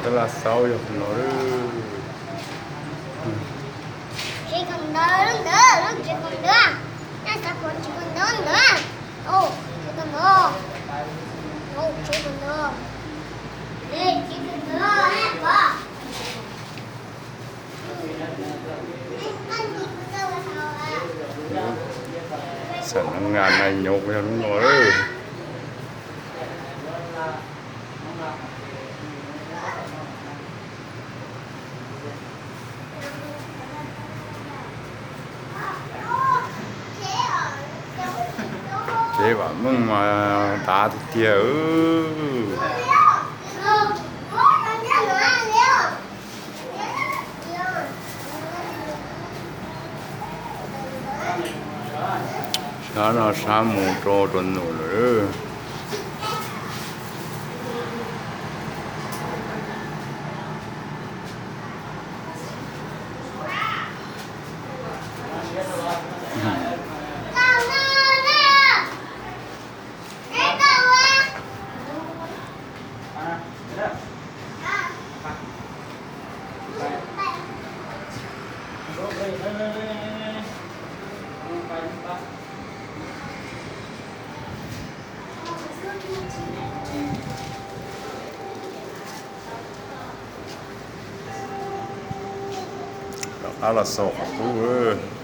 Tab laj xaub yog no. Tsev kawm ntawv, lub ntawd, lub tsev kawm ntawv, nej xav pom tsev kawm ntawv ntawd, tsev kawm ntawv, tsev kawm ntawv, tsev kawm ntawv, pom. Xam neej ngas nai nyob yog lub no lawm. Tsev vam meej mas dav tiag tiag. Sab no sab mus rau rau num lawm. Rov qab los xaus qhov qub.